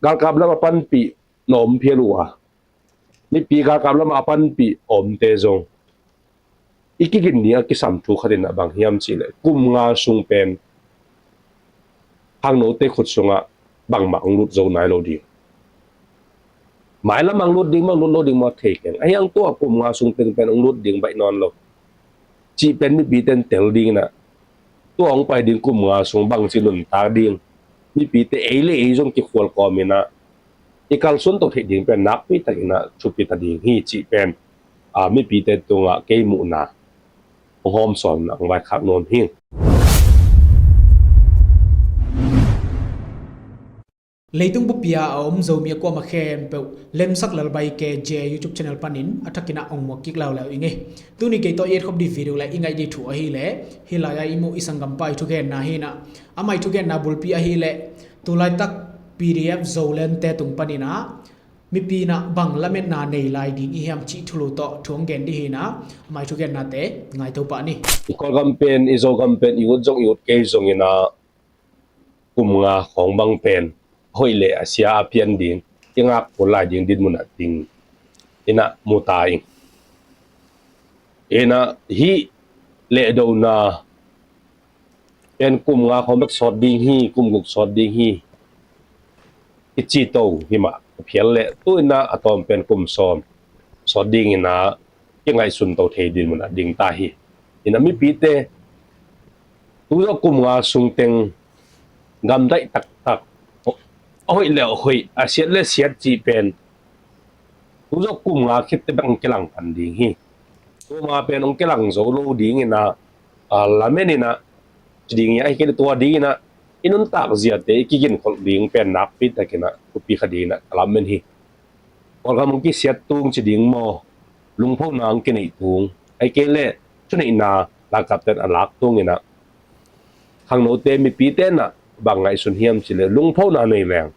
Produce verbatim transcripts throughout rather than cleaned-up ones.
galkap lam a panpih na om phial uh a, mipi galkap lam a panpih a omte zong i kigin ding a kisam thu khat in ah bang hiam cihleh, kum nga sung pen khangnote khut sungah bangmah hong lut zo nai lo ding. Mailam hong lut ding maw, lut lo ding maw thei keng. Ahi hang tua kum nga sung teng pen hong lut ding baih nawn lo cih pen mipite in tel ding in ah, tua hong pai ding kum nga sung bangci nuntak ding, mipite ei le ei zong kikhual kawm in ah i kalsuan to theih ding pen nakpi takin ah thupi ta ding hi cih pen, a, mipite tungah kei muhna hong hawmsawn in ah hong vaikhak nuam hi. Leitung bup-a a om Zomi a kuamah khempeuh Lemsak Lalbai K J YouTube channel panin a thakin ah hong muak kik lauleu ing ei. Tuni kei tawh i etkhop ding video le i ngaih ding thu ahileh, hih lai-ah i muh i sanggampa i thugenna hi in ah, amah i thugenna bulpi ahileh tulaitak P D F Zolandte tung panin ah mipi in ah bang lametna nei lai ding i hiam cih thulu tawh thu hong gen ding hi in ah, amah i thugennate ngaihto pah ni. I Kawlgam pen, i Zogam pen, i ut zong i ut kei zongin ah kum nga khawng bang pen hoih le a sia a pian ding, i ngak kul lai ding dinmun ah ding in ah mu ta ing. In ah hih lehdona pen kum nga khawng bek sawt ding hi, kum guk sawt ding hi i ci to hi mah a phial leh, tu in ah a tawm pen kum sawm sawt ding in ah kingaihsun to thei dinmun ah ding ta hi. In ah mipite tu zawh kum nga sung teng gamdaih taktak, a hoih le a hoih, a siat le a siat cih pen tu zawh kum nga khit teh bek hong kilang pan ding hi. Tua ma pen hong kilang zo lo ding in ah, a, lamen in ah ci ding hi a, ahi kei leh tua ding in ah i nuntak ziate i kiginkholh ding pen nakpi takin ah thupi kha ding in ah ka lamen hi. Kawlgam hong kisiat tung ci ding maw, lungphona hong kineih tung, ahi kei leh thuneihna lakapten a lak tung in ah khangnote, mipite in ah bang ngaihsun hiam cihleh, lungphona nei leng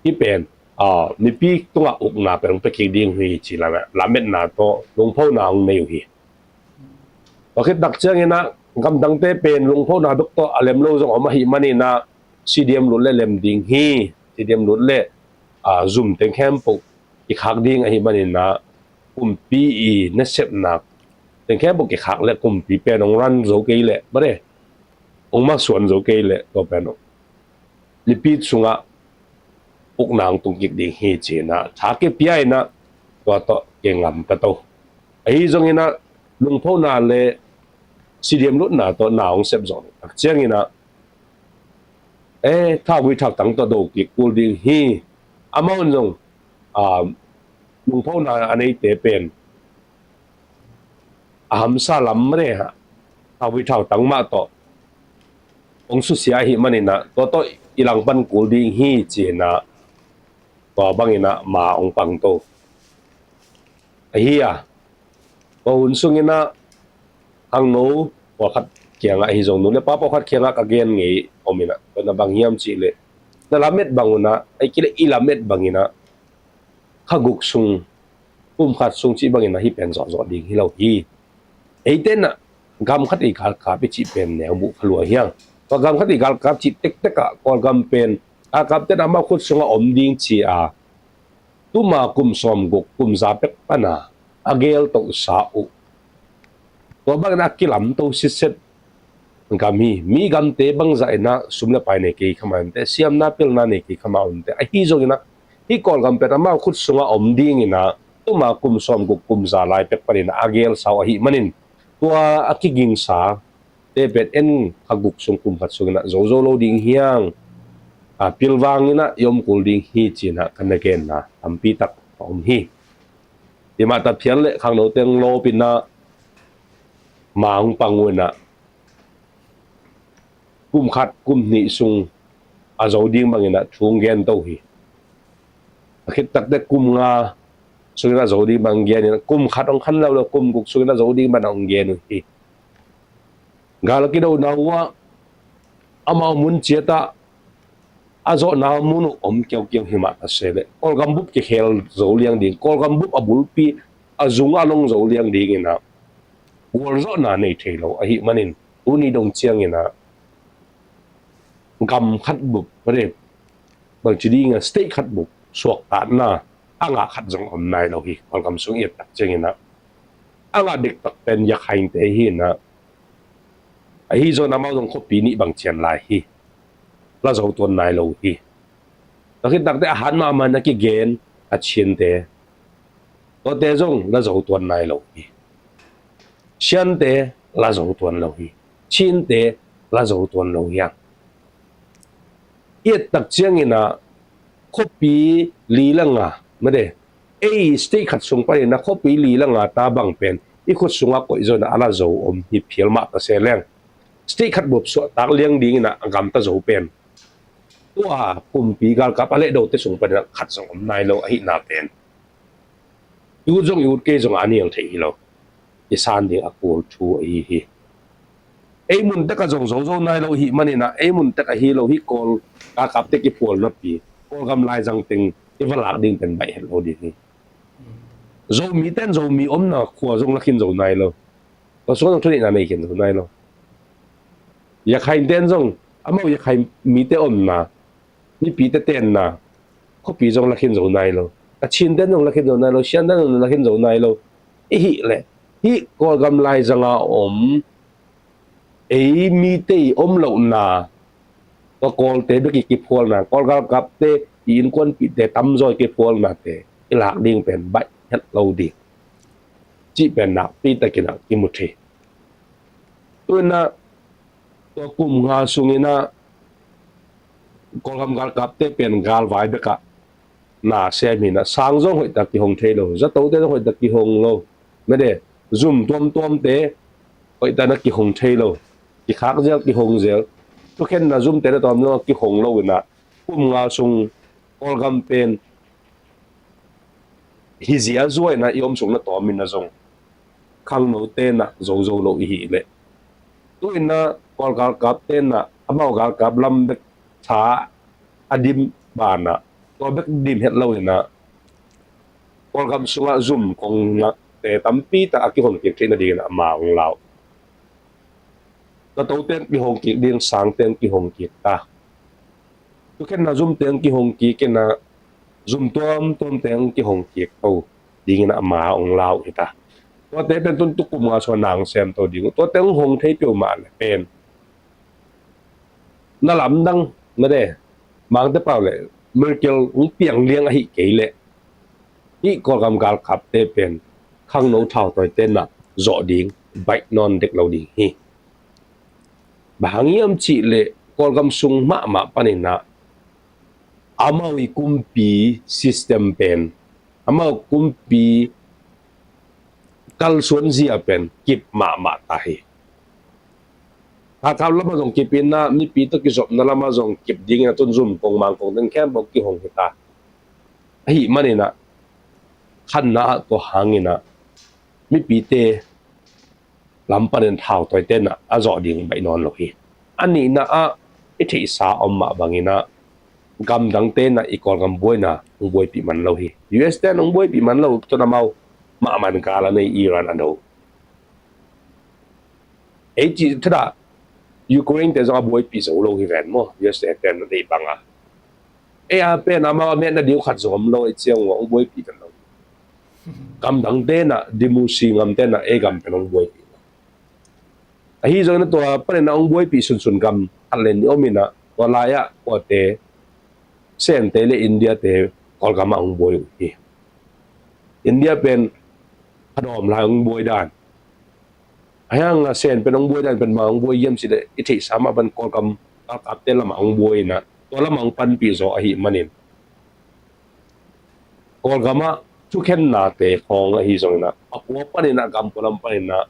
hih pen, a, mipi tungah ukna pen hong pia kik ding uh hi ci lametna tawh lungphona hong nei uh hi. Tua khit tak ciangin ah gamdangte pen lungphona bek tawh a lem lo zong om ahih manin ah C D M lut le lem ding hi. C D M lut le, a, zum teng khempeuh kikhak ding ahih manin ah kumpi i nasepna teng khempeuh kikhak le kumpi pen hong run zo kei leh, mare, hong masuan zo kei leh tua pen hong mipi sungah ukna hong tung kik ding hi ci in ah tha kipia in ah tua tawh kingam ka to. Ahi zongin ah lungphona le C D M lutna tawh na hong sep zawh tak ciangin ah, eh, thaugui thautang tawh do kik kul ding hi. Amau in zong, ah, lungphona a neite pen a hamsa lam mare ha, thauvui thautang mah tawh hong susia ahih manin ah tua tawh i langpan kul ding hi ci in ah, tua bangin ah ma hong pang to. Ahi a, tua hun sungin ah khangno pawlkhat kiangah ahi zong, nu le pa pawlkhat kiangah ka gen ngei om in ah, tua na bang hiam cihleh, na lamet bang un ah, ahi kei leh i lamet bangin ah kha guk sung, kum khat sung cih bangin ah hih pen zawhzawh ding hi lo hi. Eite in ah gam khat i galkap i cih pen neu buh kha lua hi hang. Tua gam khat i galkap cih tektek ah Kawlgam pen galkapte in amau khut sungah om ding ci a, tuma kum sawmguk, kum za pek pan a a gel tohsa uh, tua bangin a kilamto sitset gam hi. Mi gamte bangzah in ah sum le pai nei kei kha mah un teh, siamna pilna nei kei kha mah un teh, ahi zongin ah hih Kawlgam pen amau khut sungah om dingin ah tuma kum sawmguk, kum za lai pek panin ah a gelsa uh ahih manin, tua a kigingsate pen en kha guk sung, kum khat sungin ah zozo lo ding hi hang. A, pilvangin ah i om kul ding hi ci in ah ka na genna tampi tak a om hi. Himah ta phial leh khangno teng lawpin ah ma hong pang uh in ah kum khat, kum hnih sung a zo ding bangin ah thu hong gen to hi. A khit tak teh kum nga sungin ah zo ding bang gen in ah, kum khat hong khan lo lo, kum guk sungin ah zo ding bang hong gen uh hi. Gal a kidona uh ah amau mun ciat ah a zawhna mun uh om kiaukiau himah ta se leh, Kawlgam bup kikhel zo liang ding, Kawlgam bup a bulpi a zung a long zo liang dingin ah gualzawhna nei thei lo ahih manin, tuni dong ciangin ah gam khat bup, mare, bangci dingah state khat bup suaktatna a ngah khat zong om nai lo hi. Kawlgam sung i et tak ciangin ah a ngah dektak pen Yakhainte hi in ah, ahi zongin amau zong khuapi nih bang cian lai hi. La zo tuan nai lo hi. Tua khit takte a hat mahmah in a kigen a Chinte, tuate zong la zo tuan nai lo hi. Siante la zo tuan lo hi. Chinte la zo tuan lo hi. A i et tak ciangin ah khuapi li le nga, made, ei state khat sung panin ah khuapi li le nga ta bang pen i khut sungah koih zawh in ah a la zo om hi phial mah ta se leng, state khat bup suahtak liang dingin ah a gamta zo pen tua kumpi galkap a lehdote sung panin ah khat zong om nai lo ahihna pen i ut zong i ut kei zong a nial theih hi lo. I san ding a kul thu ahi hi. Ei mun tek ah zong zo zo nai lo ahih manin ah, ei mun tek ahi lo hi, Kawl galkapte kiphual napi Kawlgam laizang teng i va lak ding pen baih het lo ding hi. Zomite in Zomi omna khua zong la khin zo nai lo. Tua sungah zong thuneihna nei khin zo nai lo. Yakhainte in zong amau Yakhain mite omna, mipite tenna khuapi zong la khin zo nai lo. Kachinte in zong la khin zo nai lo. Siante in zong la khin zo nai lo. I hih leh hih Kawlgam laizanga om ei mite i om lohna, tua Kawlte bek i kiphualna, Kawl galkapte i innkuanpihte tamzaw i kiphualnate i lak ding pen baih het lo ding cih pen nakpi takin ah kimu thei. Tu in ah tua kum nga sungin ah Kawlgam galkapte pen galvai bekah na sem hi in ah, sang zong hoihtak kihong thei lo, zatote zong hoihtak kihong lo, made, zum tuamtuamte hoihtak na kihong thei lo, kikhak zel, kihong zel, thukhenna zumte na tawm zong kihong lo in ah, kum nga sung Kawlgam pen hi zia zuai in ah i om sung na tawm in ah zong khangnote in ah zo zo lo i hih leh, tu in ah Kawl galkapte in ah amau galkap lam bek tha a dim banah, tua bek dim het lo in ah Kawlgam sungah zum kong ngakte tampi tak a kihong kik theih nadingin ah ama hong lau. Zatote hong kihong kik ding, sangte hong kihong kik ta. Thukhenna zumte hong kihong kik in ah, zum tuamtuamte hong kihong kik to dingin ah ama hong lau hi ta. Tuate pen tun tu kum nga sungah na hong sem to ding uh. Tuate hong hong thei peuhmah leh pen na lamdang, made, Mangte pau leh miracle hong piang liang ahih kei leh hih Kawlgam galkapte pen khangno thautawite in ah zawh ding baih nawn dek lo ding hi. Bang hang hiam cih leh Kawlgam sung mahmah panin ah amau i kumpi system pen, amau kumpi kalsuan zia pen kip mahmah ta hi. Galkap lamah zong kip in ah, mipi tawh kizopna lamah zong kip dingin ah tun zum kong mang kong teng khempeuh kihong hi ta. Ahih manin ah khatna ah tua hangin ah mipite lam panin thautawite in ah a zawh ding baih nawn lo hi. A nihna ah i theihsa om mah bangin ah gamdangte in ah i Kawlgam buaina hong buaipih man lo hi. U S te in hong buaipih man lo, tun amau mahmah in gal a nei, Iran a do. Ei cih thadah Ukraine te zong a buaipih zo lo hi ven maw, U S te in a deih bangah. Ei a pen amau a metna ding khat zong om lo, ei ciang uh hong buaipih kan lo. Gamdangte in ah, Democracy gamte in ah ei gam pen hong buaipih lo. Ahi zongin ah tua panin ah hong buaipih sunsun gam khat le nih om in ah, tua lai-ah kuate, Sente le India te Kawlgam ah hong buai uh hi. India pen a dawm lai hong buai dan. Ahi hang a Sen pen hong buai dan pen bang hong buai hiam cih leh i theihsa mah bang Kawlgam galkapte lamah hong buai in ah, tua lamah hong panpih zaw ahih manin Kawlgam ah thukhennate khawng ahi zongin ah, a kua panin ah, gam kua lam panin ah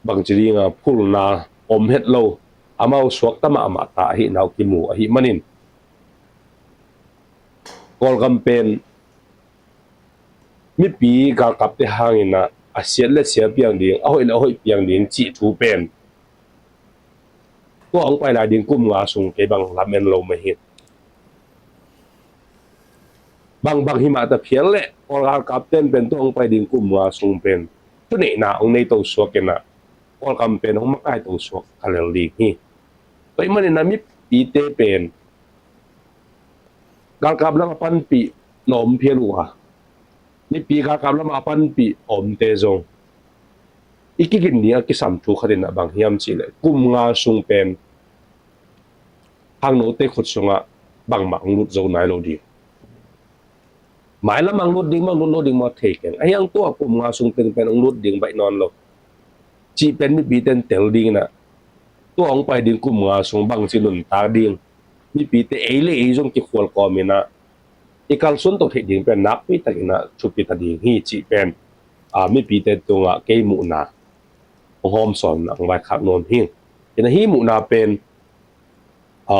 bangci dingah phulna om het lo, amau suakta mahmah ta ahihna uh kimu ahih manin Kawlgam pen mipi galkapte hangin ah a siat le sia piang ding, a hoih le a hoih piang ding cih thu pen tua hong pai lai ding kum nga sung kei bang lamen lo mah hi. Bangbang hi mah ta phial leh Kawl galkapte in pen tua hong pai ding kum nga sung pen thuneihna hong nei to suak in ah Kawlgam pen hong makai to suak kha lel ding hi. Tua ahih manin ah mi mipite pen galkap lam a panpih na om phial uh a, mipi galkap lam a panpih a omte zong i kigin ding a kisam thu khat in ah bang hiam cihleh, kum nga sung pen khangnote khut sungah bangmah hong lut zo nai lo ding. Mailam ah hong lut ding maw, lut lo ding maw thei keng. Ahi hang tua kum nga sung teng pen hong lut ding baih nawn lo cih pen mipite in tel ding in ah, tua hong pai ding kum nga sung bangci nuntak ding, mipite ei le ei zong kikhual kawm in ah i kalsuan to theih ding pen nakpi takin ah thupi ta ding hi cih pen, a, mipite tungah kei muhna hong hawm sawn in ah hong vaikhak nuam hi. Hi in ah hih muhna pen, a,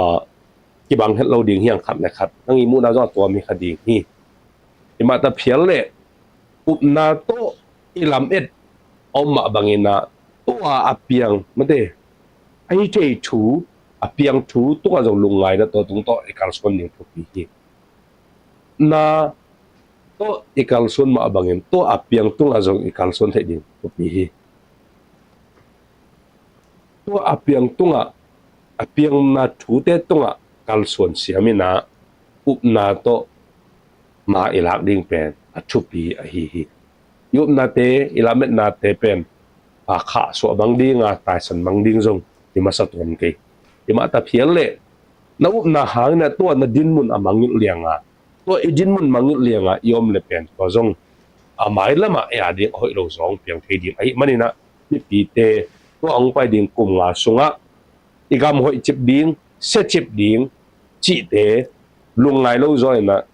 kibang het lo ding hi hang, khat le khat nang i muhna zong a tuam hi kha ding hi. Hi mah ta phial leh upna tawh i lamet a om mah bangin ah tua a piang, mate, a hi thei thu, a piang thu tungah zong lungngaina tawh, tung tawh i kalsuan ding thupi hi. Na tawh i kalsuan mah bangin tua a piang tungah zong i kalsuan theih ding thupi hi. Tua a piang tungah, a piangna thute tungah kalsuan siam in ah upna tawh ma i lak ding pen a thupi ahi hi. I upnate, i lametnate pen a khahsuah mang ding a, taisan mang ding zong hi masa tuan kei. Hi mah ta phial leh na upna hangin ah tua na dinmun a mangngilh liang a, tua i dinmun mangngilh liang a i om leh pen tua zong a mailam ah ei a ding a hoih lo zong piang thei ding ahih manin ah mipite tua hong pai ding kum nga sungah i gam hoih cip ding, sia cip ding cihte lungngai lo zaw in ah,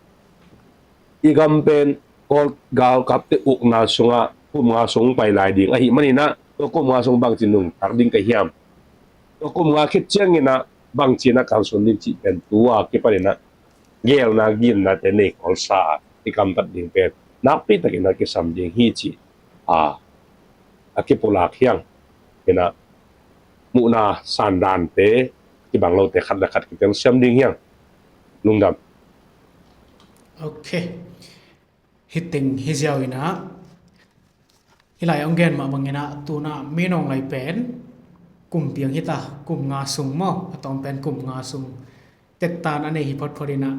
i gam pen Kawl galkapte ukna sungah kum nga sung pai lai ding ahih manin ah, tua kum nga sung bangci nuntak ding ka hiam? Tua kum nga khit ciangin ah bangci in ah kalsuan ding cih pen tua kipan in ah geelna, ginnate nei kholsa a i gamtat ding pen nakpi takin ah kisam ding hi cih a, a kipulak hi hang. Hi in ah muhna sandante kibang lote khat le khat kitelsiam ding hi hang. Lungdam. Ok. Hih teng hi ziau in ah, hih lai hong gen mah bangin ah, tu in ah Min Aung Hlaing pen kum piang hi ta, kum nga sung maw, a tawm pen kum nga sung tettan a nei hi photphot in ah,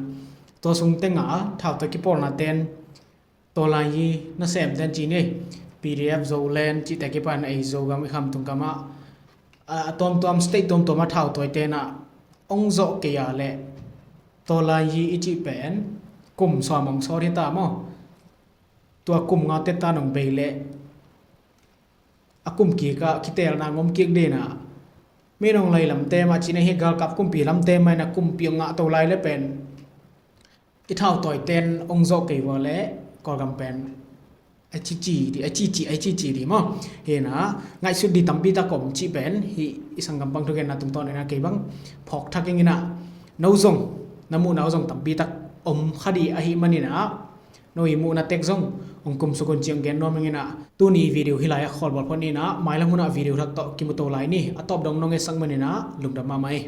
tua sung tengah thautawi kipawlnate'n, tawlai hi nasemte'n ci ni, P D F, Zoland cihte kipan ei Zogam, i Khamtung gamah, a, a tuamtuam state tuamtuam a thautawite'n ah hong zawh kei a leh tawlai hi i cih pen kum sawm hong sawt hi ta maw. Tua kum nga tettan hong bei leh a kum kik ah kiteelna hong om kik ding in ah, Min Aung Hlaing lamte mah ci ni, hih galkap kumpi lamte mah in ah kum piang nga tawlai leh pen i thautawite'n hong zawh kei uh a leh Kawlgam pen a cici ding, a cici, a cici ding maw. Hi in ah ngaihsut ding tampi tak om cih pen hih i sanggam bang thugenna tungtawn in ah kei bang phawk thak ing in ah, no zong na muhna uh zong tampi tak om kha ding ahih manin ah, no i muhna tek zong hong kumsuk un cih hong gen nuam ing in ah, tuni video hih lai ah khawl bawl phot ni in ah, mailam hun ah video thak tawh kimu to lai ni. A tawp dong nong etsak man in ah lungdam mahmah hi.